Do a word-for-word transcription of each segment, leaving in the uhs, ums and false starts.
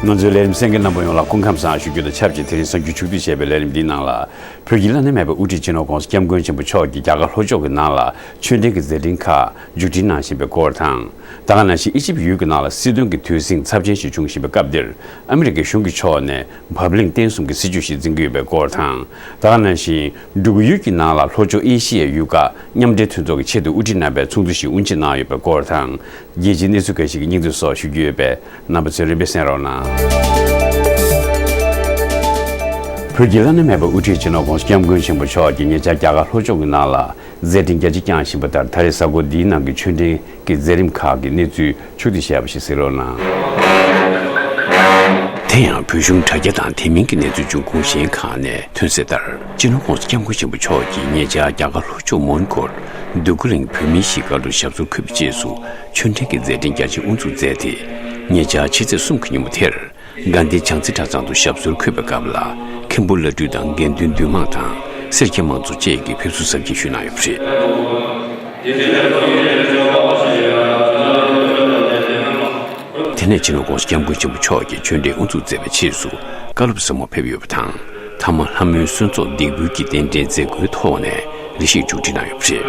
ང་ཚོའི་ལས་རིམ་གསན་མཁན་རྣམ་པ་ཡོངས་ལ་སྐུ་ཁམས་བཟང་ཞུ་རྒྱུ་དང་ཆབས་ཅིག་དེ་རིང་གསར་འགྱུར་ཕྱོགས་བསྡུས་བྱས་པའི་ལས་རིམ་འདིའི་ནང་ལ། བོད་ཀྱི་བླ་ན་མེད་པའི་དབུ་ཁྲིད་སྤྱི་ནོར་༸གོང་ས་༸སྐྱབས་མགོན་ཆེན་པོ་མཆོག་གིས་རྒྱ་གར་ལྷོ་ཕྱོགས་ཀྱི་ནང་ལ་ཆོས་ལྡན་གྱི་མཛད་འཕྲིན་ཁག་མཇུག་སྒྲིལ་གནང་བཞིན་པའི་སྐོར་དང་། ད་ག་ནང་བཞིན་ཨི་ཇིབ་ཡུལ་གྱི་ནང་ལ་སྲིད་དོན་གྱི་དུས་ཟིང་ཚབས་ཆེན་ཞིག་འབྱུང་བཞིན་པའི་སྐབས་འདིར། ཨ་མི་རི་ཀའི་གཞུང་གི་ཕྱོགས་ནས་བབ་བརླིང་བརྟན་གསུམ་གྱི་སྲིད་བྱུས་ཤིག་འཛིན་གྱི་ཡོད་པའི་སྐོར་དང་། ད་ག་ནང་བཞིན་འབྲུག་ཡུལ་གྱི་ནང་ལ་ལྷོ་ཕྱོགས་ཨེ་ཤི་ཡའི་ཡུལ་ཁག་མཉམ་འབྲེལ་མཐུན་ཚོགས་ཀྱི་ཆེད་དུ་དབུ་ཁྲིད་རྣམ་པས་ཚོགས་འདུ་ཞིག་དབུ་འབྱེད་གནང་ཡོད་པའི་སྐོར་དང་། རྒྱལ་སྤྱིའི་གནས་ཚུལ་འགའ་ཞིག་གི་སྙིང་བསྡུས་སོགས་ཞུ་རྒྱུ་ཡོད་པས། རྣམ་པ་ཚོས་རིམ་པས་གསན་རོགས་གནང་། བོད་ཀྱི་བླ་ན་མེད་པའི་དབུ་ཁྲིད་སྤྱི་ནོར་༸གོང་ས་༸སྐྱབས་མགོན་ཆེན་པོ་མཆོག་གིས་ཉེ་ཆར་རྒྱ་གར་ལྷོ་ཕྱོགས་ཀྱི་ནང་ལ་མཛད་འཕྲིན་རྒྱ་ཆེ་བསྐྱངས་བཞིན་པ་ལྟར། ད་རེས་གཟའ་འཁོར་འདིའི་ནང་གི་ཆོས་འབྲེལ་གྱི་མཛད་རིམ་ཁག་གི་གནས་ཚུལ་ཕྱོགས་བསྡུས་བྱས་པ་ཞིག་གཟིགས་རོགས་གནང་། དེ་ཡང་བོད་གཞུང་དྲ་རྒྱ་དང་དེ་མིན་གྱི་གནས་ཚུལ་འབྱུང་ཁུངས་གཞན་ཁག་ནས་ཐོན་གསལ་ལྟར། སྤྱི་ནོར་༸གོང་ས་༸སྐྱབས་མགོན་ཆེན་པོ་མཆོག་གིས་ཉེ་ཆར་རྒྱ་གར་ལྷོ་ཕྱོགས་མོན་གྷོར་འདོད་རྒུ་གླིང་བོད་མིའི་གཞིས་སྒར་དུ་ཞབས་སོར་འཁོད་པའི་རྗེས་སུ། ཆོས་འབྲེལ་གྱི་མཛད་འཕྲིན་རྒྱ་ཆེ་དབུ་འཛུགས་མཛད་དེ། ཉེ་ཆར་ཕྱི་ཚེས་གསུམ་གྱི་ཉིན་མོ་དེར། དགའ་ལྡན་བྱང་རྩེ་གྲྭ་ཚང་དུ་ཞབས་སོར་འཁོད་པའི་སྐབས་ལ། མཁན་པོ་བླ་སྤྲུལ་དང་དགེ་འདུན་འདུས་མང་དང་སེར་སྐྱ་མང་ཚོགས་བཅས་ཀྱིས་ཕེབས་བསུ་གཟབ་རྒྱས་ཞུས་གནང་ཡོད་པ་རེད། དེ་ནས་སྤྱི་ནོར་༸གོང་ས་༸སྐྱབས་མགོན་ཆེན་པོ་མཆོག་གིས་ཆོས་འབྲེལ་དབུ་འཛུགས་མཛད་པའི་རྗེས་སུ། བཀའ་སློབ་ཟབ་མོ་ཕེབས་ཡོད་པ་དང་། ཐ་མ་ལྷ་མོའི་གསོལ་ཚོགས་འདེགས་འབུལ་གྱི་རྟེན་འབྲེལ་མཛད་སྒོའི་ཐོག་ནས་རེ་ཞིག་མཇུག་སྒྲིལ་གནང་ཡོད་པ་རེད།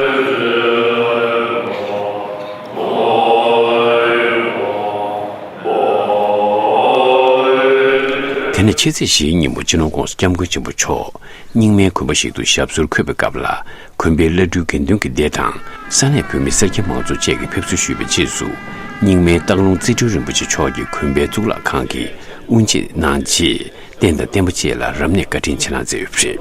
དེ་ནས་ཕྱི་ཚེས་བཞིའི་ཉིན་མོ་སྤྱི་ནོར་༸གོང་ས་༸སྐྱབས་མགོན་ཆེན་པོ་མཆོག་རྙིང་མའི་དགོན་པ་ཞིག་ཏུ་ཞབས་སོར་འཁོད་པའི་སྐབས་ལ། དགོན་པའི་བླ་སྤྲུལ་དགེ་འདུན་གྱི་སྡེ་དང་། ས་གནས་བོད་མི་སེར་སྐྱ་མང་ཚོགས་བཅས་ཀྱིས་ཕེབས་བསུ་ཞུས་པའི་རྗེས་སུ། རྙིང་མའི་སྟག་ལུང་རྩེ་སྤྲུལ་རིན་པོ་ཆེ་མཆོག་གིས་དགོན་པའི་གཙུག་ལག་ཁང་གི་དབུ་འབྱེད་གནང་རྗེས། རྟེན་དང་བརྟེན་པ་བཅས་ལ་རབ་གནས་བཀའ་དྲིན་ཆེ་གནང་མཛད་ཡོད་པ་རེད།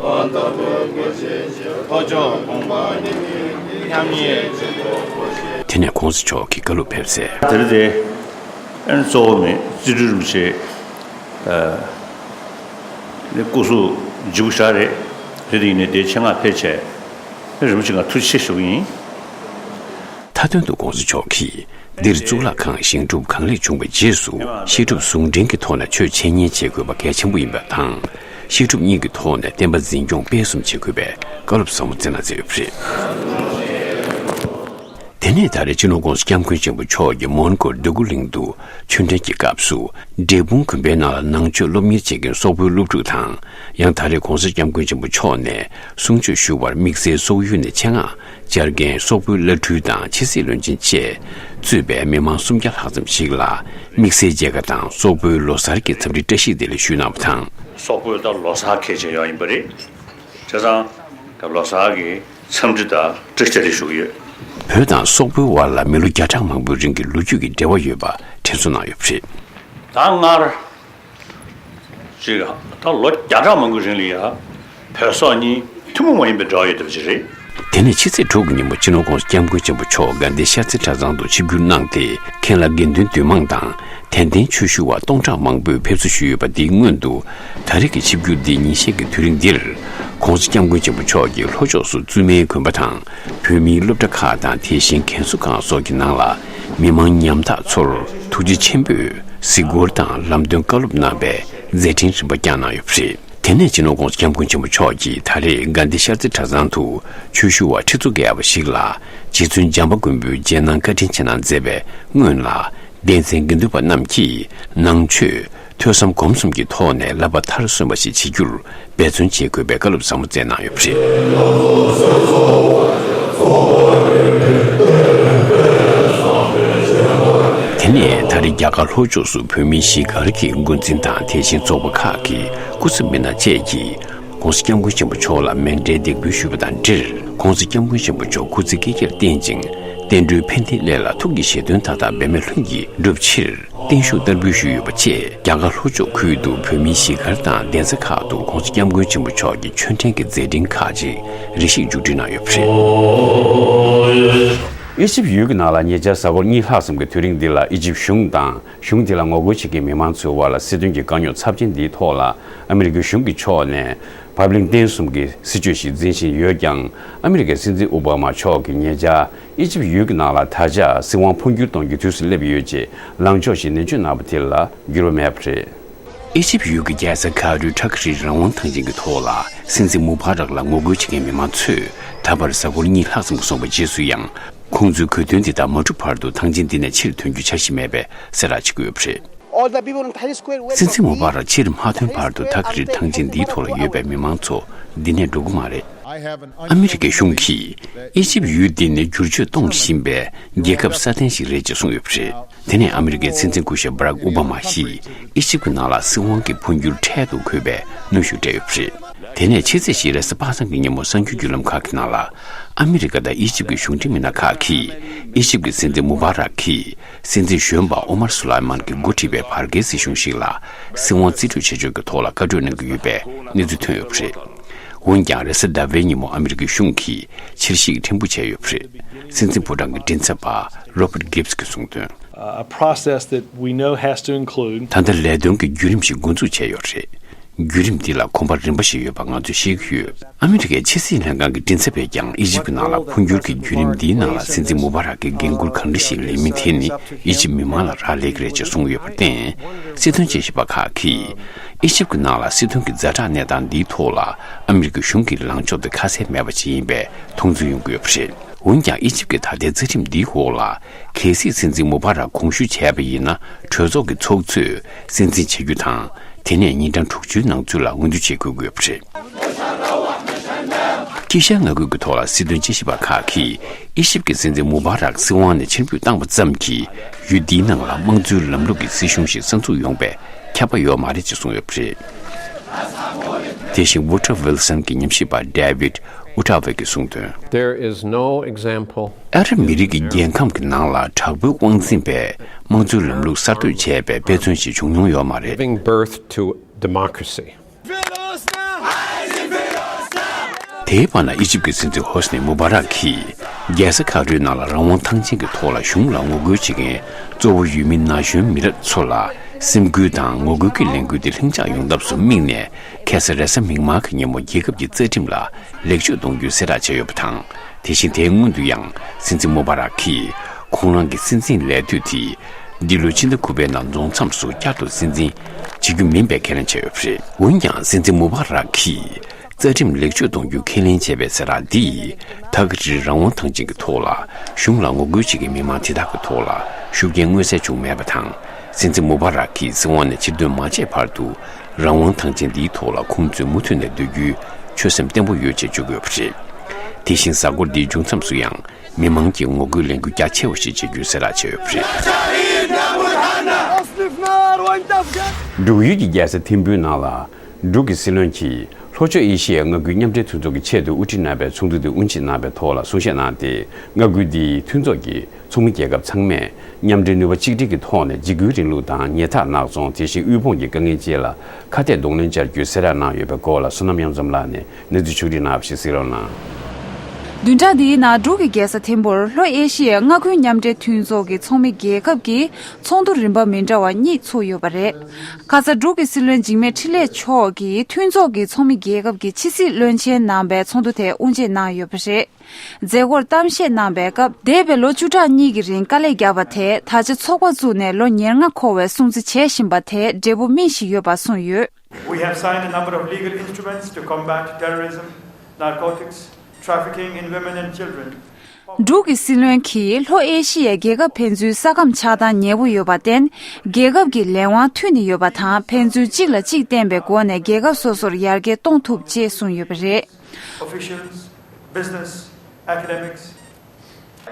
དེ་ནས་༸གོང་ས་མཆོག་གིས་བཀའ་སློབ་ཕེབས་སའི། དེ་རིང་དེ། ཨན་གཙོ་བོ་མི་རྩིས་སྤྲུལ་རིན་པོ་ཆེ། ཨ། ནི་སྐུ་གཟུགས་ལྗིད་པོ་ཞེ་དྲག་རེད། དེ་དེ་ཡིན་ནའི་དེའི་ཆེད་མངགས་ཕེབས་བྱས། རིན་པོ་ཆེ་ལ་ཐུགས་རྗེ་ཆེ་ཞུ་གི་ཡིན། མཐའ་དོན་དུ་༸གོང་ས་མཆོག་གིས། འདིར་གཙུག་ལག་ཁང་བཞེངས་གྲུབ་གང་ལེགས་བྱུང་བའི་རྗེས་སུ། བཤད་སྒྲུབ་ཟུང་འབྲེལ་གྱི་ཐོག་ནས་ཆོས་འཆད་ཉན་བྱེད་དགོས་པ་གལ་ཆེན་པོ་ཡིན་པ་དང་། བཤད་སྒྲུབ་གཉིས་ཀྱི་ཐོག་ནས་བསྟན་པ་འཛིན་སྐྱོང་སྤེལ་གསུམ་བྱེད་དགོས་པའི་བཀའ་སློབ་ཟབ་མོ་སྩལ་གནང་མཛད་ཡོད་པ་རེད། དེ་ནས་ད་རེས་སྤྱི་ནོར་༸གོང་ས་༸སྐྱབས་མགོན་ཆེན་པོ་མཆོག་གིས་མོན་གྷོར་འདོད་རྒུ་གླིང་དུ་ཆོས་འབྲེལ་གྱི་སྐབས་སུ། འབྲས་སྤུངས་དགོན་པའི་ནང་ལ་ནང་ཆོས་སློབ་གཉེར་བྱེད་མཁན་སོག་པོའི་སློབ་ཕྲུག་དང་། ཡང་ད་རེས་༸གོང་ས་༸སྐྱབས་མགོན་ཆེན་པོ་མཆོག་ནས་གསུང་ཆོས་ཞུ་བར་དམིགས་བསལ་སོག་ཡུལ་ནས་ཆེད་མངགས་བཅར་མཁན་སོག་པོའི་བླ་སྤྲུལ་དང་ཕྱི་སྲིད་བློན་ཆེན་བཅས་གཙོས་པའི་མི་མང་སུམ་བརྒྱ་ལྷག་ཙམ་ཞིག་ལ། དམིགས་བསལ་མཇལ་ཁ་དང་སོག་པོའི་ལོ་གསར་གྱི་འཚམས་འདྲི་བཀྲ་ཤིས་བདེ་ལེགས་ཞུས་གནང་བ་དང་། སོག་པོའི་ད་ལོ་གསར་གལ་ཆེ་ཡོད་ཡིན་པ་རེད། བྱས་ཙང་། ད་ལོ་གསར་གྱི་འཚམས་འདྲི་དང་བཀྲ་ཤིས་བདེ་ལེགས་ཞུ་གི་ཡོད། བོད་དང་སོག་པོའི་དབར་ལ་མི་ལོ་བརྒྱ་ཕྲག་མང་པོའི་རིང་གི་ལོ་རྒྱུས་ཀྱི་འབྲེལ་བ་ཡོད་པ་དྲན་གསོ་གནང་ཡོད་པ་རེད། ད་སྔར། ཅིག་ད་ལོ་བརྒྱ་ཕྲག་མང་པོའི་རིང་ལ་ཡ། བོད་སོག་གཉིས་ཐུན་མོང་མ་ཡིན་པའི་འབྲེལ་བ་ཡོད་བསྡད་པ་ཅིག་རེད། དེ་ནས་ཕྱི་ཚེས་དྲུག་གི་ཉིན་མོ་སྤྱི་ནོར་༸གོང་ས་༸སྐྱབས་མགོན་ཆེན་པོ་མཆོག་དགའ་ལྡན་ཤར་རྩེ་གྲྭ་ཚང་དུ་ཆིབས་བསྒྱུར་གནང་སྟེ། མཁན་བླ་དགེ་འདུན་འདུས་མང་དང་། དད་ལྡན་ཆོས་ཞུ་བ་སྟོང་ཕྲག་མང་པོས་ཕེབས་བསུ་ཞུས་ཡོད་པ་འདིའི་སྔོན་དུ། ད་རེས་ཀྱི་ཆིབས་བསྒྱུར་འདིའི་ཉིན་ཤས་ཀྱི་དུས་རིང་འདིར། ༸གོང་ས་༸སྐྱབས་མགོན་ཆེན་པོ་མཆོག་གིས་ལྷོ་ཕྱོགས་སུ་བཙུན་མའི་དགོན་པ་དང་། བོད་མིའི་སློབ་གྲྭ་ཁག་དང་། དེ་བཞིན་རྒན་གསོ་ཁང་སོགས་ཀྱི་ནང་ལ། མི་མང་ཉམ་ཐག་ཚོར་ཐུགས་རྗེ་ཆེན་པོས་གཟིགས་སྐོར་དང་ལམ་སྟོན་བཀའ་སློབ་གནང་བའི་མཛད་འཕྲིན་རིམ་པ་བསྐྱངས་གནང་ཡོད་པ་རེད། དེ་ནས་སྤྱི་ནོར་༸གོང་ས་༸སྐྱབས་མགོན་ཆེན་པོ་མཆོག་གིས་ད་རེས་དགའ་ལྡན་ཤར་རྩེ་གྲྭ་ཚང་དུ་ཆོས་ཞུ་བ་ཁྲི་ཚོ་བརྒལ་བ་ཞིག་ལ། རྗེ་བཙུན་བྱམས་པ་མགོན་པོའི་རྗེས་གནང་བཀའ་དྲིན་ཆེ་གནང་མཛད་པའི་སྔོན་ལ། བསྟན་འཛིན་དགེ་འདུན་པ་རྣམས་ཀྱིས་ནང་ཆོས་ཐོས་བསམ་སྒོམ་གསུམ་གྱི་ཐོག་ནས་བསླབ་པ་མཐར་སོན་པ་ཞིག་བྱེད་རྒྱུར་འབད་བརྩོན་བྱེད་དགོས་པའི་བཀའ་སློབ་ཟབ་མོ་སྩལ་གནང་ཡོད་པ་རེད། དེ་ནས་ད་རེས་རྒྱ་གར་ལྷོ་ཕྱོགས་སུ་བོད་མིའི་གཞིས་སྒར་གྱི་འགོ་འཛིན་དང་། དེ་བཞིན་ཚོགས་པ་ཁག་གི་སྐུ་ཚབ་མི་སྣ་བཅས་ཀྱིས། ༸གོང་ས་༸སྐྱབས་མགོན་ཆེན་པོ་མཆོག་ལ་མཎྜལ་འདེགས་འབུལ་ཞུས་པ་དང་འབྲེལ། ༸གོང་ས་༸སྐྱབས་མགོན་ཆེན་པོ་མཆོག་སྐུ་ཚེ་བསྐལ་བརྒྱར་བརྟན་ཅིང་། བསྟན་འགྲོའི་ཕན་བདེའི་སླད་ལ་ཐུགས་ཀྱི་བཞེད་དོན་མཐའ་དག་འབད་མེད་ལྷུན་གྱིས་འགྲུབ་ཕྱིར་བརྟན་བཞུགས་བསྟར་འབུལ་ཞུས་ཡོད་པ་བཅས། རྒྱ་གར་ལྷོ་ཕྱོགས་ཁུལ་དུ་བོད་མིའི་གཞིས་སྒར་དང་གདན་ས་ཁག་ཏུ་༸གོང་ས་༸སྐྱབས་མགོན་ཆེན་པོ་མཆོག་གི་ཆོས་འབྲེལ་གྱི་མཛད་འཕྲིན་ཁག་ཅིག་རེ་ཞིག་མཇུག་སྒྲིལ་གནང་ཡོད་པ་རེད། ཨི་ཇིབ་ཡུལ་གྱི་ནང་ལ་ཉེ་ཆར་གཟའ་འཁོར་གཉིས་ལྷག་ཙམ་གྱི་དུས་རིང་འདི་ལ་ཨི་ཇིབ་གཞུང་དང་། གཞུང་དེ་ལ་ངོ་རྒོལ་བྱེད་མཁན་མི་མང་ཚོའི་དབར་ལ་སྲིད་དོན་གྱི་དཀའ་རྙོག་ཚབས་ཆེན་འདིའི་ཐོག་ལ། ཨ་མི་རི་ཀའི་གཞུང་གི་ཕྱོགས་ནས་བབ་བརླིང་བརྟན་གསུམ་གྱི་སྲིད་བྱུས་ཤིག་འཛིན་བཞིན་ཡོད་ཀྱང་། ཨ་མི་རི་ཀའི་སྲིད་འཛིན་ཨོ་བྷ་མ་མཆོག་གིས་ཉེ་ཆར་ཨི་ཇིབ་ཡུལ་གྱི་ནང་ལ་ད་ཆ་སྲིད་དབང་འཕོ་འགྱུར་གཏོང་རྒྱུའི་དུས་སུ་སླེབས་ཡོད་ཅེས་ལངས་ཕྱོགས་ཤིག་ནན་བརྗོད་གནང་བ་དེ་ལ་འགྱུར་བ་མེད་པ་རེད། ཨི་ཇིབ་ཡུལ་གྱི་རྒྱལ་ས་ཁ་ཡིརོའི་ཁྲག་ཁྲིག་རང་དབང་ཐང་ཆེན་གྱི་ཐོག་ལ་སྲིད་འཛིན་མུ་བྷ་རག་ལ་ངོ་རྒོལ་བྱེད་མཁན་མི་མང་ཚོས་ད་བར་གཟའ་འཁོར་གཉིས་ལྷག་ཙམ་སོང་བའི་རྗེས་སུ་ཡང་། ཁོང་ཚོའི་གོ་སྟོན་འདི་དག་མ་གྲུབ་བར་དུ་ཐང་ཆེན་འདི་ནས་ཕྱིར་ཐོན་རྒྱུའི་འཆར་གཞི་མེད་པའི་གསལ་བསྒྲགས་བྱེད་ཀྱི་ཡོད་པ་རེད། All the people in Tahrir Square were སྲིད་འཛིན་མུ་བྷ་རག་ཕྱིར་མ་ཐོན་བར་དུ་ཐ་ཀི་རི་ཐང་ཆེན་འདིའི་ཐོག་ལ་ཡོད་པའི་མི་མང་ཚོ་འདི་ནས་འགྲོ་གི་མ་རེད། ཨ་མི་རི་ཀའི་གཞུང་གིས་ཨི་ཇིབ་ཡུལ་འདི་ནི་བསྒྱུར་བཅོས་གཏོང་བཞིན་པའི་རྒྱལ་ཁབ་སྲ་བརྟན་ཞིག་རེད་ཅེས་གསུངས་ཡོད་པ་རེད། དེ་ནས་ཨ་མི་རི་ཀའི་སྲིད་འཛིན་སྐུ་ཞབས་Barack Obama་ཞིག་ཨི་ཇིབ་ཀྱི་ནང་ལ་སྲིད་དབང་གི་འཕོ་འགྱུར་འཕྲལ་དུ་འཁོད་པའི་གནོན་ཤུགས་སྤྲད་ཡོད་པ་རེད། དེ་ནས་ཕྱི་ཚེས་བཞི་རེས་གཟའ་པ་སངས་ཀྱི་ཉིན་མོ་གསར་འགྱུར་བརྒྱུད་ལམ་ཁག་གི་ནང་ལ་ཨ་མི་རི་ཀ་དང་ཨི་ཇིབ་ཀྱི་གཞུང་འབྲེལ་མི་སྣ་ཁག་གིས་ཨི་ཇིབ་ཀྱི་སྲིད་འཛིན་མུ་བྷ་རག་གིས་སྲིད་འཛིན་གཞོན་པ་ཨོ་མར་སུ་ལའི་མན་གྱིས་འགོ་ཁྲིད་པའི་བར་བརྒལ་སྲིད་གཞུང་ཞིག་ལ་སྲིད་དབང་རྩིས་སྤྲོད་བྱེད་ཕྱོགས་ཀྱི་ཐོག་ལ་བཀའ་གྲོས་གནང་གི་ཡོད་པའི་གནས་ཚུལ་ཐོན་ཡོད་པ་རེད། འོན་ཀྱང་རེས་གཟའ་ཟླ་བའི་ཉིན་མོ་ཨ་མི་རི་ཀའི་གཞུང་གིས་ཕྱིར་བཤིག་ཕྲན་བུ་བྱས་ཡོད་པ་རེད། སྲིད་འཛིན་ཕོ་བྲང་གི་མགྲིན་ཚབ་པ་Robert Gibbs་གྱིས་གསུངས་དོན། A process that we know has to include ད་ལྟ་ལས་དོན་གྱི་བརྒྱུད་རིམ་ཞིག་འགོ་འཛུགས་བྱས་ཡོད་རེད། བརྒྱུད་རིམ་འདི་ལ་གོམ་པ་རིམ་པ་ཞིག་ཡོད་པ་ང་ཚོས་ཤེས་ཀྱི་ཡོད། ཨ་མི་རི་ཀའི་ཕྱི་སྲིད་ལྷན་ཁང་གི་མགྲིན་ཚབ་པས་ཀྱང་ཨི་ཇིབ་ཀྱི་ནང་ལ་འཕོ་འགྱུར་གྱི་བརྒྱུད་རིམ་འདིའི་ནང་ལ་སྲིད་འཛིན་མུ་བྷ་རག་གི་འགན་འཁུར་གང་འདྲ་ཞིག་ལེན་མིན་དེ་ནི་ཨི་ཇིབ་མི་མང་ལ་རག་ལས་ཀྱི་རེད་ཅེས་གསུངས་ཡོད་པར་བརྟེན། སྲིད་དོན་དཔྱད་ཞིབ་པ་ཁག་གིས་ཨི་ཇིབ་ཀྱི་ནང་ལ་སྲིད་དོན་གྱི་ཛ་དྲག་གནས་སྟངས་འདིའི་ཐོག་ལ་ཨ་མི་རི་ཀའི་གཞུང་གི་ལངས་ཕྱོགས་དེ་ཁ་གསལ་མེད་པ་ཅིག་ཡིན་པའི་མཐོང་ཚུལ་ཡོང་གི་ཡོད་པ་རེད། འོན་ཀྱང་ཨི་ཇིབ་ཀྱི་ད་ལྟའི་རྩ་ཁྲིམས་འདིའི་འོག་ལ་གལ་སྲིད་སྲིད་འཛིན་མུ་བྷ་རག་དགོངས་ཞུ་བྱས་པ་ཡིན་ན་གྲོས་ཚོགས་ཀྱི་ཚོགས་གཙོས་སྲིད་འཛིན་བྱེད་རྒྱུ་དང་། དེ་ནས་ཉིན་གྲངས་དྲུག་ཅུའི་ནང་ཚུད་ལ་མངོན་བསྡུ་བྱེད་དགོས་ཀྱི་ཡོད་པ་རེད། དཀྱིལ་ཤར་མངའ་ཁུལ་གྱི་ཐོག་ལ་སྲིད་དོན་དཔྱད་ཞིབ་པ་ཁག་གིས་ཨི་ཇིབ་ཀྱི་སྲིད་འཛིན་མུ་བྷ་རག་སྲིད་དབང་ནས་ཕྱིར་འབུད་བཏང་བ་ཙམ་གྱིས་ཡུལ་འདིའི་ནང་ལ་དམངས་གཙོའི་ལམ་ལུགས་ཀྱི་སྲིད་གཞུང་ཞིག་གསར་འཛུགས་ཡོང་པའི་ཁྱབ་པ་ཡོད་མ་རེད་ཅེས་གསུངས་ཡོད་པ་རེད། དེ་བཞིན་Woodrow Wilson་གྱི་ཉམས་ཞིབ་པ་David Woodrow་གྱིས་གསུངས་དོན། There is no example ཨ་རབ་མི་རིགས་ཀྱི་རྒྱལ་ཁམས་ཀྱི་ནང་ལ་དྲག་པོའི་དབང་འཛིན་པས་དམངས་གཙོའི་ལམ་ལུགས་གསར་གཏོད་བྱས་པའི་དཔེ་མཚོན་ཞིག་བྱུང་མྱོང་ཡོད་མ་རེད། Giving birth to democracy. དེའི་བར་ན་ཨི་ཇིབ་ཀྱི་སྲིད་འཛིན་ཧོ་སི་ནི་མུ་བྷ་རག་གིས་རྒྱལ་ས་ཁག་རུའི་ནང་ལ་རང་དབང་ཐང་ཆེན་གྱི་ཐོག་ལ་གཞུང་ལ་ངོ་རྒོལ་བྱེད་མཁན་གཙོ་བོ་ཡུལ་མི་ན་གཞོན་མི་རབས་ཚོ་ལ་སེམས་འགུལ་དང་ངོ་རྒོལ་གྱི་ལས་འགུལ་དེ་ལྷིང་འཇགས་ཡོང་ཐབས་སུ་དམིགས་ནས་ཁ་སང་རེས་གཟའ་མིག་དམར་གྱི་ཉིན་མོ་རྒྱལ་ཁབ་ཀྱི་རྩ་ཁྲིམས་ལ་ལེགས་བཅོས་གཏོང་རྒྱུའི་གསལ་བསྒྲགས་བྱས་ཡོད་པ་དང་། དེ་བཞིན་དེའི་སྔོན་དུ་ཡང་སྲིད་འཛིན་མུ་བྷ་རག་གིས་ཁོང་རང་གི་སྲིད་འཛིན་ལས་དུས་དེ་འདི་ལོའི་ཕྱི་ཟླ་དགུ་པའི་ནང་རྫོགས་མཚམས་སུ་བསྐྱར་དུ་སྲིད་འཛིན་བྱེད་རྒྱུ་མིན་པའི་ཁས་ལེན་བྱས་ཡོད་པ་རེད། འོན་ཀྱང་སྲིད་འཛིན་མུ་བྷ་རག་གིས་རྩ་ཁྲིམས་ལེགས་བཅོས་གཏོང་རྒྱུ་ཁས་ལེན་བྱས་པའི་གསལ་བསྒྲགས་འདིས་ཐ་ཀི་རིའི་རང་དབང་ཐང་ཆེན་གྱི་ཐོག་ལ་གཞུང་ལ་ངོ་རྒོལ་བྱེད་མཁན་མི་མང་དེ་དག་གི་ཐོག་ལ་ཤུགས་རྐྱེན་མངོན་གསལ་བྱུང་མེད་པ་དང་། སྲིད་འཛིན་མུ་བྷ་རག་གིས་སྲིད་དབང་ནས་ཕྱིར་འདོན་མ་བྱས་བར་དུ་རང་དབང་ཐང་ཆེན་འདིའི་ཐོག་ལ་ཁོང་ཚོས་མུ་མཐུད་ནས་སྡོད་རྒྱུའི་ཆོད་སེམས་བརྟན་པོ་ཡོད་ཅེས་བརྗོད་ཀྱི་ཡོད་པ་རེད། དེ་བཞིན་གཟའ་འཁོར་འདིའི་མཇུག་མཚམས་སུ་ཡང་མི་མང་གིས་ངོ་རྒོལ་ལས་འགུལ་རྒྱ་ཆེ་བ་ཞིག་བྱེད་རྒྱུའི་གསལ་བསྒྲགས་བྱས་ཡོད་པ་རེད། འབྲུག་ཡུལ་གྱི་རྒྱལ་ས་ཐིམ་ཕུའི་ནང་ལ་འབྲུག་གི་སྲིད་བློན་གྱིས་ལྷོ་ཕྱོགས་ཨེ་ཤི་ཡའི་མངའ་ཁུལ་མཉམ་འབྲེལ་མཐུན་ཚོགས་ཀྱི་ཆེད་དུ་དབུ་ཁྲིད་གནང་བའི་ཚོགས་འདུ་དེ་དབུ་འབྱེད་གནང་བའི་ཐོག་ལ་གསུང་བཤད་གནང་སྟེ། མངའ་ཁུལ་འདིའི་མཐུན་ཚོགས་ཀྱི་ཚོགས་མི་རྒྱལ་ཁབ་ཚང་མས་མཉམ་འབྲེལ་ནུས་པ་གཅིག་སྒྲིལ་གྱི་ཐོག་ནས་འཇིགས་སྐུལ་རིང་ལུགས་དང་ཉལ་ཐ་ནག་ཚོང་། དེ་བཞིན་དབུལ་ཕོངས་ཀྱི་དཀའ་ངལ་བཅས་ལ་ཁ་གཏད་གདོང་ལེན་བྱ་རྒྱུའི་གསལ་བསྒྲགས་གནང་ཡོད་པའི་སྐོར་ལ་བསོད་ནམས་གཡང་འཛོམས་ལགས་ནས་གནས་ཚུལ་ཕྱོགས་སྒྲིག་གནང་བ་ཞིག་གཟིགས་རོགས་གནང་། བདུན་ཕྲག་འདིའི་ནང་འབྲུག་གི་རྒྱལ་ས་ཐིམ་ཕུར་ལྷོ་ཨེ་ཤི་ཡའི་མངའ་ཁུལ་མཉམ་འབྲེལ་མཐུན་ཚོགས་ཀྱི་ཚོགས་མི་རྒྱལ་ཁབ་ཀྱི་ཚོགས་འདུ་རིམ་པ་མི་འདྲ་བ་གཉིས་ཚུགས་ཡོད་པ་རེད། ཁ་ས་འབྲུག་གི་སྲིད་བློན་འཇིགས་མེད་འཕྲིན་ལས་མཆོག་གིས་མཐུན་ཚོགས་ཀྱི་ཚོགས་མི་རྒྱལ་ཁབ་ཀྱི་ཕྱི་སྲིད་བློན་ཆེན་གནང་བའི་ཚོགས་འདུ་དེ་དབུ་འབྱེད་གནང་ཡོད་པ་རེད། མཛད་སྒོར་གཏམ་བཤད་གནང་པའི་སྐབས། འདས་པའི་ལོ་བཅུ་ཕྲག་གཉིས་ཀྱི་རིང་དཀའ་ལས་བརྒྱབ་པ་དེས་ད་ཆ་ཚོགས་པ་བཙུགས་ནས་ལོ་ཉེར་ལྔ་འཁོར་བའི་སྲུང་བརྩི་བྱེད་བཞིན་པ་དེ་འབྲས་བུ་སྨིན་བཞིན་ཡོད་པ་གསུངས་ཡོད། We have signed a number of legal instruments to combat terrorism, narcotics, trafficking in women and children. འབྲུག་གི་སྲིད་བློན་གྱིས་ལྷོ་ཨེ་ཤི་ཡའི་རྒྱལ་ཁབ་ཕན་ཚུན་ས་ཁམས་ཆགས་སྟངས་ཉེ་པོ་ཡོད་པར་བརྟེན། རྒྱལ་ཁབ་ཀྱི་ལས་དབང་མཐུད་ནས་ཡོད་པ་དང་། ཕན་ཚུན་གཅིག་ལ་གཅིག་བརྟེན་པའི་སྒོ་ནས་རྒྱལ་ཁབ་སོ་སོར་ཡར་རྒྱས་གཏོང་ཐུབ་ཅེས་གསུངས་ཡོད་པ་རེད། Officials, business, academics,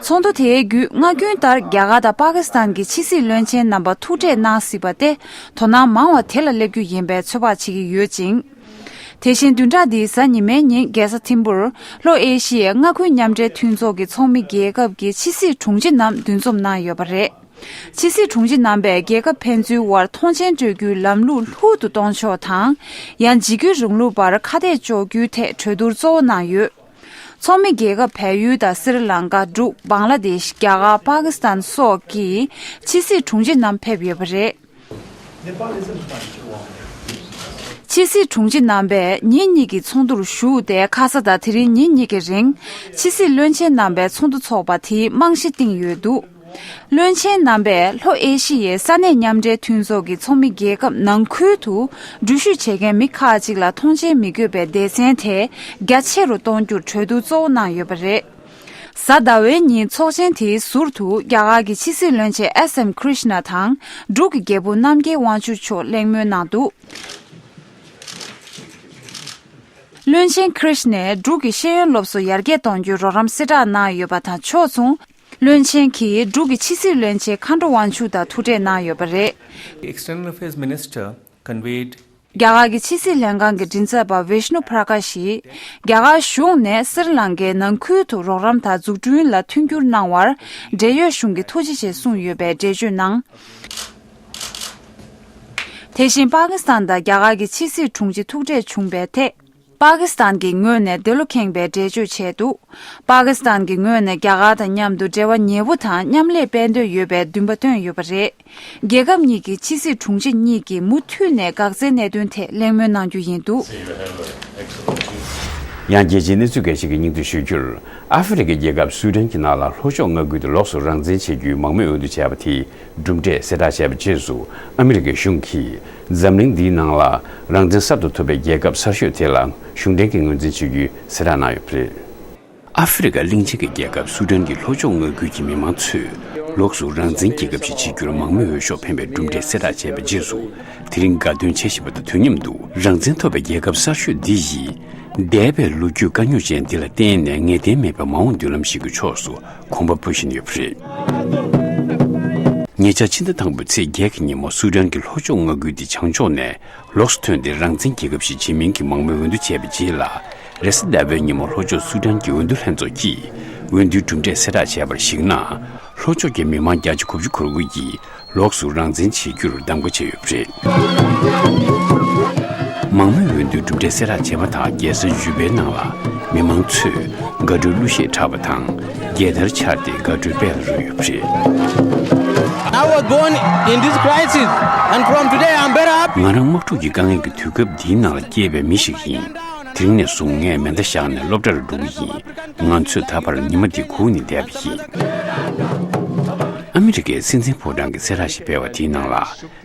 ཚོགས་འདུ་དེའི་བརྒྱུད་སྔ་རྒྱུན་ལྟར་རྒྱ་གར་དང་པ་ཀི་སི་ཐན་གྱི་ཕྱི་སྲིད་བློན་ཆེན་རྣམ་པ་ཐུག་འཕྲད་གནང་སྲིད་པ་སྟེ། དོ་སྣང་མང་བ་དེ་ལ་སླེབས་རྒྱུ་ཡིན་པའི་ཚོད་དཔག་བྱེད་ཀྱི་ཡོད་ཅིང་། དེ་བཞིན་བདུན་ཕྲག་འདིའི་གཟའ་ཉི་མའི་ཉིན་རྒྱལ་ས་ཐིམ་ཕུར་ལྷོ་ཨེ་ཤི་ཡའི་མངའ་ཁུལ་མཉམ་འབྲེལ་མཐུན་ཚོགས་ཀྱི་ཚོགས་མི་རྒྱལ་ཁབ་ཀྱི་ཕྱི་སྲིད་དྲུང་ཆེ་རྣམས་འདུ་འཛོམས་གནང་ཡོད་པ་རེད། ཕྱི་སྲིད་དྲུང་ཆེ་རྣམ་པས་རྒྱལ་ཁབ་ཕན་ཚུན་དབར་མཐོང་མཆན་སྤྲོད་རྒྱུའི་ལམ་ལུགས་ལྷུག་ཏུ་གཏོང་ཕྱོགས་དང་། ཡང་འཇིགས་སྐུལ་རིང་ལུགས་པར་ཁ་གཏད་གཅོག་རྒྱུའི་ཐད་གྲོས་བསྡུར་གཙོ་བོ་གནང་ཡོད། ཚོགས་མི་རྒྱལ་ཁབ་བལ་ཡུལ་དང་སི་རི་ལང་ཀ། འབྲུག། བང་ལ་དེཤ། རྒྱ་གར། པ་ཀི་སི་ཐན་སོགས་ཀྱི་ཕྱི་སྲིད་དྲུང་ཆེ་རྣམས་ཕེབས་ཡོད་པ་རེད། ཕྱི་སྲིད་དྲུང་ཆེ་རྣམ་པས་ཉིན་གཉིས་ཀྱི་ཚོགས་འདུར་ཞུགས་ཏེ། ཁ་ས་དང་དེ་རིང་ཉིན་གཉིས་ཀྱི་རིང་ཕྱི་སྲིད་བློན་ཆེན་རྣམ་པའི་ཚོགས་འདུ་འཚོགས་པ་དེའི་རྨང་གཞི་བཏིང་ཡོད་འདུག། བློན་ཆེན་རྣམ་པས་ལྷོ་ཨེ་ཤི་ཡའི་ས་གནས་མཉམ་འབྲེལ་མཐུན་ཚོགས་ཀྱི་ཚོགས་མི་རྒྱལ་ཁབ་ནང་ཁུལ་དུ་འགྲུལ་བཞུད་བྱེད་མཁན་མི་ཁག་ཅིག་ལ་མཐོང་མཆན་མི་དགོས་པའི་སྡེ་ཚན་དེ་རྒྱ་ཆེ་རུ་གཏོང་རྒྱུར་གྲོས་བསྡུར་གཙོ་བོ་གནང་ཡོད་པ་རེད། གཟའ་ཟླ་བའི་ཉིན་ཚོགས་ཆེན་དེའི་ཟུར་དུ་རྒྱ་གར་གྱི་ཕྱི་སྲིད་བློན་ཆེན་ཨེས་ཨེམ་ཀྲིཤ་ན་དང་འབྲུག་གི་རྒྱལ་པོ་རྣམ་རྒྱལ་དབང་ཕྱུག་མཆོག་གླེང་མོལ་གནང་འདུག་བློན་ཆེན་ཀྲིཤ་ནས་འབྲུག་གི་ཤེས་ཡོན་སློབ་གསོ་ཡར་རྒྱས་གཏོང་རྒྱུའི་རོགས་རམ་གསལ་བསྒྲགས་གནང་ཡོད་པ་དང་ཕྱོགས་མཚུངས། བློན་ཆེན་གྱིས་འབྲུག་གི་ཕྱི་སྲིད་བློན་ཆེན་མཁའ་འགྲོ་དབང་ཕྱུག་དང་ཐུག་འཕྲད་གནང་ཡོད་པ་རེད། External Affairs Minister conveyed རྒྱ་གར་གྱི་ཕྱི་སྲིད་ལྷན་ཁང་གི་མགྲིན་ཚབ་པ་བིཤ་ནུ་པྲ་ཀ་ཤིས། རྒྱ་གར་གཞུང་ནས་སི་རི་ལང་ཀའི་ནང་ཁུལ་དུ་རོགས་རམ་དང་འཛུགས་སྐྲུན་ལ་མཐུན་འགྱུར་གནང་བར་འབྲེལ་ཡོད་གཞུང་གིས་ཐུགས་རྗེ་ཆེ་གསུངས་ཡོད་པའི་འགྲེལ་བརྗོད་གནང་། དེ་བཞིན་པ་ཀི་སི་ཐན་དང་རྒྱ་གར་གྱི་ཕྱི་སྲིད་དྲུང་ཆེ་ཐུག་འཕྲད་བྱུང་བའི་ཐད། པ་ཀི་སི་ཐན་གྱི་ངོས་ནས་འདི་ལོ་ཁེངས་པའི་འགྲེལ་བརྗོད་བྱས་འདུག་པ་ཀི་སི་ཐན་གྱི་ངོས་ནས་རྒྱ་གར་དང་མཉམ་དུ་འབྲེལ་བ་ཉེ་བོ་དང་མཉམ་ལས་སྤེལ་འདོད་ཡོད་པའི་འདུན་པ་བཏོན་ཡོད་པ་རེད། རྒྱལ་ཁབ་གཉིས་ཀྱི་ཕྱི་སྲིད་དྲུང་ཆེ་གཉིས་ཀྱིས་མུ་མཐུད་ནས་འགག་རྩའི་གནད་དོན་ཐད་གླེང་མོལ་གནང་རྒྱུ་ཡིན་འདུག་ཡང་རྒྱལ་སྤྱིའི་གནས་ཚུལ་འགའ་ཞིག་གི་སྙིང་བསྡུས་ཞུ་རྒྱུར། ཨ་ཧྥེ་རི་ཁའི་རྒྱལ་ཁབ་སུའུ་ཏན་གྱི་ནང་ལ་ལྷོ་ཕྱོགས་མངའ་ཁུལ་དུ་ལོགས་སུ་རང་བཙན་བྱེད་རྒྱུའི་མང་མོས་འོས་བསྡུ་བྱས་པ་དེའི་གྲུབ་འབྲས་གསལ་བསྒྲགས་བྱས་པའི་རྗེས་སུ། ཨ་མི་རི་ཀའི་གཞུང་གིས་འཛམ་གླིང་འདིའི་ནང་ལ་རང་བཙན་གསར་དུ་ཐོབ་པའི་རྒྱལ་ཁབ་གསར་ཤོས་དེ་ལ་གཞུང་འབྲེལ་གྱི་ངོས་འཛིན་བྱེད་རྒྱུའི་གསལ་བསྒྲགས་གནང་ཡོད་པ་རེད། ཨ་ཧྥེ་རི་ཀ་གླིང་ཆེན་གྱི་རྒྱལ་ཁབ་སུའུ་ཏན་གྱི་ལྷོ་ཕྱོགས་མངའ་ཁུལ་གྱི་མི་མང་ཚོས་ལོགས་སུ་རང་བཙན་རྒྱལ་ཁབ་ཞིག་བྱེད་རྒྱུར་མང་མོས་འོས་ཤོག་འཕེན་པའི་གྲུབ་འབྲས་གསལ་བསྒྲགས་བྱས་པའི་རྗེས་སུ། དེ་རིང་དགའ་སྟོན་བྱེད་བཞིན་པ་དང་དུས་མཉམ་དུ་རང་བཙན་ཐོབ་པའི་རྒྱལ་ཁབ་གསར་ཤོས་འདི་ཡིས། འདས་པའི་ལོ་རྒྱུས་དཀའ་རྙོག་ཅན་འདི་ལ་བརྟེན་ནས་ངེས་གཏན་མེད་པའི་མ་འོངས་མདུན་ལམ་ཞིག་གི་ཕྱོགས་སུ་གོམ་པ་སྤོ་བཞིན་ཡོད་པ་རེད། ཉེ་ཆར་ཕྱི་ཟླ་དང་པོའི་ཚེས་བརྒྱད་ཀྱི་ཉིན་མོ་སུའུ་ཏན་གྱི་ལྷོ་ཕྱོགས་མངའ་ཁུལ་འདི་བྱང་ཕྱོགས་ནས་ལོགས་སུ་ཐོན་ཏེ་རང་བཙན་རྒྱལ་ཁབ་ཞིག་བྱེད་མིན་གྱི་མང་མོས་འོས་བསྡུ་བྱས་པའི་རྗེས་ལ། རེས་གཟའ་ཟླ་བའི་ཉིན་མོ་ལྷོ་ཕྱོགས་སུའུ་ཏན་གྱི་འོས་བསྡུ་ལྷན་ཚོགས་ཀྱིས་འོས་བསྡུའི་གྲུབ་འབྲས་གསལ་བསྒྲགས་བྱས་པར་གཞིགས་ན། ལྷོ་ཕྱོགས་ཀྱི་མི་མང་བརྒྱ་ཆ་དགུ་བཅུ་གོ་དགུ་ཡིས་ལོགས་སུ་རང་བཙན་བྱེད་རྒྱུར་གདམ་ག་བྱས་ཡོད་པ་རེད། མང་མོས་འོས་བསྡུའི་གྲུབ་འབྲས་གསལ་བསྒྲགས་བྱས་མ་ཐག་རྒྱལ་ས་ཇུ་པའི་ནང་ལ་མི་མང་ཚོས་དགའ་སྤྲོའི་གླུ་གཞས་འཁྲབ་པ་དང་། རྒྱལ་དར་འཕྱར་ཏེ་དགའ་སྤྲོའི་དཔལ་ལ་རོལ་ཡོད་པ་རེད། I was born in this crisis, and from today I'm better up. ང་རང་དམག་འཁྲུག་གི་དཀའ་ངལ་གྱི་དུས་སྐབས་འདིའི་ནང་ལ་སྐྱེས་པའི་མི་ཞིག་ཡིན། དེ་རིང་ནས་བཟུང་ངས་མེ་མདའ་བཞག་ནས་སློབ་གྲྭར་འགྲོ་གི་ཡིན། ང་ཚོས་ད་བར་ཉི་མ་འདི་སྒུག་ནས་བསྡད་པ་ཡིན། ཨ་མི་རི་ཀའི་སྲིད་འཛིན་ཕོ་བྲང་གིས་གསལ་བསྒྲགས་ཤིག་སྤེལ་བ་དེའི་ནང་ལ།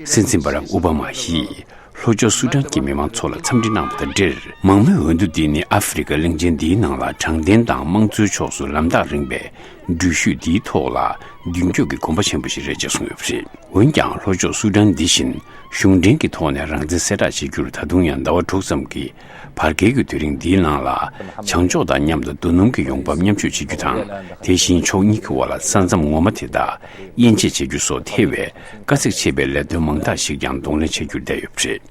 སྲིད་འཛིན་བྷ་རག་ཨོ་བྷ་མ་ཡིས་ལྷོ་ཕྱོགས་སུ་ཌན་གྱི་མི་མང་ཚོ་ལ་འཚམས་འདྲི་གནང་བ་དང་འབྲེལ། མང་མོས་འོས་བསྡུ་འདི་ནི་ཨ་ཧྥེ་རི་ཀ་གླིང་ཆེན་འདིའི་ནང་ལ་དྲང་བདེན་དང་དམངས་གཙོའི་ཕྱོགས་སུ་ལམ་ཐག་རིང་བའི་འགྲུལ་བཞུད་འདིའི་ཐོག་ལ་མདུན་སྐྱོད་ཀྱི་གོམ་པ་ཆེན་པོ་ཞིག་རེད་ཅེས་གསུངས་ཡོད་པ་རེད། འོན་ཀྱང་ལྷོ་ཕྱོགས་སུ་ཌན་འདི་བཞིན་གཞུང་འབྲེལ་གྱི་ཐོག་ནས་རང་བཙན་གསལ་བསྒྲགས་བྱེད་རྒྱུར་ད་དུང་ཡང་ཟླ་བ་དྲུག་ཙམ་གྱི་བར་བརྒལ་གྱི་དུས་རིང་འདིའི་ནང་ལ། བྱང་ཕྱོགས་དང་མཉམ་དུ་རྡོ་སྣུམ་གྱི་ཡོང་འབབ་མཉམ་སྤྱོད་བྱེད་རྒྱུ་དང་། དེ་བཞིན་ཕྱོགས་གཉིས་ཀྱི་དབར་ལ་ས་མཚམས་ངོ་མ་དེ་དག་དབྱེ་འབྱེད་བྱེད་རྒྱུ་སོགས་ཐེ་བའི་དཀའ་ཚེགས་ཆེ་བའི་ལས་དོན་མང་དག་ཞིག་ཀྱང་གདོང་ལེན་བྱ་རྒྱུར་བསྡད་ཡོད་པ་རེད།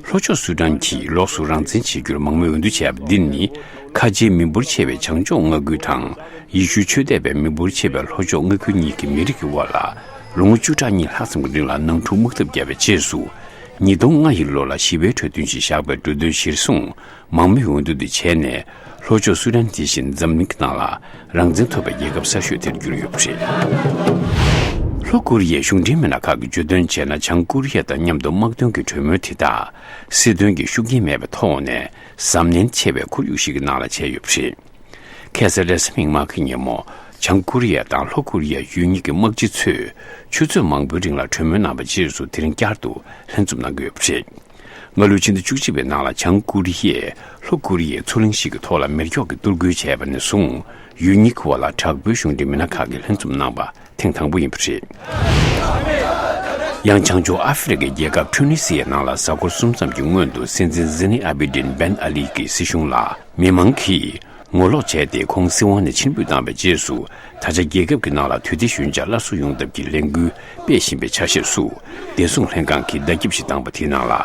ལྷོ་ཕྱོགས་སུ་ཌན་གྱིས་ལོགས་སུ་རང་བཙན་བྱེད་རྒྱུར་མང་མོས་འོས་བསྡུ་བྱས་པ་འདི་ནི། ཁ་ཆེའི་མི་འབོར་ཆེ་བའི་བྱང་ཕྱོགས་མངའ་ཁུལ་དང་། ཡེ་ཤུའི་ཆོས་དད་པའི་མི་འབོར་ཆེ་བའི་ལྷོ་ཕྱོགས་མངའ་ཁུལ་གཉིས་ཀྱི་མི་རིགས་ཀྱི་དབར་ལ། ལོ་ངོ་བཅུ་ཕྲག་གཉིས་ལྷག་ཙམ་གྱི་རིང་ལ་ནང་འཁྲུག་དམག་འཐབ་བརྒྱབ་པའི་རྗེས་སུ། ཉིས་སྟོང་ལྔ་ཡི་ལོ་ལ་ཞི་བའི་གྲོས་མཐུན་ཞིག་བཞག་པའི་གྲོས་མཐུན་གཞིར་བཟུང་། མང་མོས་འོས་བསྡུ་འདི་བྱས་ནས། ལྷོ་ཕྱོགས་སུ་ཌན་དེ་བཞིན་འཛམ་གླིང་གི་ནང་ལ་རང་བཙན་ཐོབ་པའི་རྒྱལ་ཁབ་གསར་ཤོས་དེར་གྱུར་ཡོད་པ་རེད། ལྷོ་ཀོ་རི་ཡའི་གཞུང་འབྲེལ་མི་སྣ་ཁག་གིས་བརྗོད་དོན་བྱས་ན། བྱང་ཀོ་རི་ཡ་དང་མཉམ་དུ་དམག་དོན་གྱི་གྲོས་མོལ་དེ་དག་སྲིད་དོན་གྱི་ཤུགས་རྐྱེན་མེད་པའི་ཐོག་ནས་གཟབ་ནན་ཆེ་བའི་ཁོར་ཡུག་ཞིག་གི་ནང་ལ་བྱས་ཡོད་པ་རེད། ཁ་སང་རེས་གཟའ་མིག་དམར་གྱི་ཉིན་མོ། བྱང་ཀོ་རི་ཡ་དང་ལྷོ་ཀོ་རི་ཡ་ཡུལ་གཉིས་ཀྱི་དམག་སྤྱི་ཚོས་ཆུ་ཚོད་མང་པོའི་རིང་ལ་གྲོས་མོལ་གནང་བའི་རྗེས་སུ། དེ་རིང་བསྐྱར་དུ་ལྷན་འཛོམས་གནང་གི་ཡོད་པ་རེད། སྔ་ལོའི་ཕྱི་ཟླ་བཅུ་གཅིག་པའི་ནང་ལ་བྱང་ཀོ་རི་ཡས་ལྷོ་ཀོ་རི་ཡའི་མཚོ་གླིང་ཞིག་གི་ཐོག་ལ་མེ་སྒྱོགས་ཀྱིས་གཏོར་རྒོལ་བྱས་པ་ནས་བཟུང་། ཡུལ་གཉིས་ཀྱི་དབར་ལ་དྲག་པོའི་གཞུང་འབྲེལ་མི་སྣ་ཁག་གིས་ལྷན་འཛོམས་གནང་པ་ཐེངས་དང་པོ་ཡིན་པ་རེད། ཡང་བྱང་ཕྱོགས་ཨ་ཧྥེ་རི་ཁའི་རྒྱལ་ཁབ་ཁྲུ་ནི་སི་ཡའི་ནང་ལ་གཟའ་འཁོར་གསུམ་ཙམ་གྱི་སྔོན་དུ་སྲིད་འཛིན་ཟི་ནི་ཨ་བི་ཏིན་བན་ཨ་ལི་གིས་སྲིད་གཞུང་ལ་མི་མང་གིས་ངོ་ལོག་བྱས་ཏེ་ཁོང་སྲིད་དབང་ནས་ཕྱིར་འབུད་བཏང་བའི་རྗེས་སུ། ད་ཆ་རྒྱལ་ཁབ་ཀྱི་ནང་ལ་དུས་བདེ་ཞོད་འཇགས་སླར་གསོ་ཡོང་ཐབས་ཀྱི་ལས་འགུལ་སྤེལ་བཞིན་པའི་ཆ་ཤས་སུ། བདེ་སྲུང་ལྷན་ཁང་གིས་བརྡ་ཁྱབ་ཞིག་བཏང་པ་དེའི་ནང་ལ།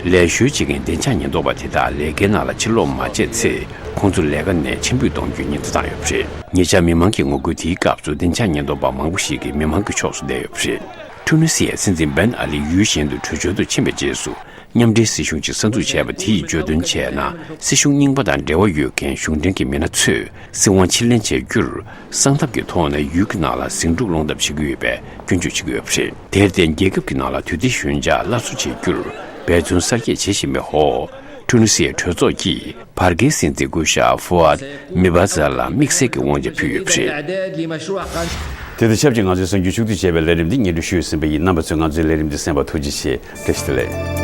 ལས་ཞོར་བྱེད་མཁན་བདེ་འཇགས་ཉེན་རྟོག་པ་དེ་དག་ལས་ཀའི་ནང་ལ་ཕྱིར་ལོག་མ་བྱས་ཚེ། ཁོང་ཚོ་ལས་ཀ་ནས་ཕྱིར་འབུད་གཏོང་རྒྱུའི་ཉེན་བརྡ་བཏང་ཡོད་པ་རེད། ཉེ་ཆར་མི་མང་གི་ངོ་རྒོལ་དེའི་སྐབས་སུ། བདེ་འཇགས་ཉེན་རྟོག་པ་མང་པོ་ཞིག་གིས་མི་མང་གི་ཕྱོགས་སུ་བསྡད་ཡོད་པ་རེད། ཁྲུ་ནི་སི་ཡའི་སྲིད་འཛིན་བན་ཨ་ལི་ཡུལ་གཞན་དུ་བྲོས་བྱོལ་དུ་ཕྱིན་པའི་རྗེས་སུ། མཉམ་འབྲེལ་སྲིད་གཞུང་ཅིག་གསར་འཛུགས་བྱས་པ་དེ་ཡིས་བརྗོད་དོན་བྱས་ན། སྲིད་གཞུང་རྙིང་པ་དང་འབྲེལ་བ་ཡོད་མཁན་གཞུང་འབྲེལ་གྱི་མི་སྣ་ཚོས་སྲིད་དབང་ཕྱིར་ལེན་བྱེད་རྒྱུར། གསང་ཐབས་ཀྱི་ཐོག་ནས་ཡུལ་གྱི་ནང་ལ་ཟིང་འཁྲུག་སློང་ཐབས་བྱེད་ཀྱི་ཡོད་པའི་སྐྱོན་བརྗོད་བྱེད་ཀྱི་ཡོད་པ་རེད། དེར་བརྟེན། རྒྱལ་ཁབ་ཀྱི་ནང་ལ་དུས་བདེ་ཞོད་འཇགས་སླར་གསོ་བྱེད་རྒྱུར་འབད་བརྩོན་གསར་རྒྱག་བྱེད་བཞིན་པའི་འོག་ཁྲུ་ནི་སི་ཡའི་གྲོས་ཚོགས་ཀྱིས་བར་བརྒལ་སྲིད་འཛིན་སྐུ་ཞབས་ཧྥུ་ཨད་མི་བྷ་ཛ་ལ་དམིགས་བསལ་གྱི་དབང་ཆ་ཕུལ་ཡོད་པ་རེད། དེ་དང་ཆབས་ཅིག་ང་ཚོའི་གསར་འགྱུར་ཕྱོགས་བསྡུས་བྱས་པའི་ལས་རིམ་འདི་སྙན་སྒྲོན་ཞུས་ཟིན་པ་ཡིན། རྣམ་པ་ཚོས་ང་ཚོའི་ལས་རིམ་འདི་གསན་པར་ཐུགས་རྗེ་ཆེ། བཀྲ་ཤིས་བདེ་ལེགས།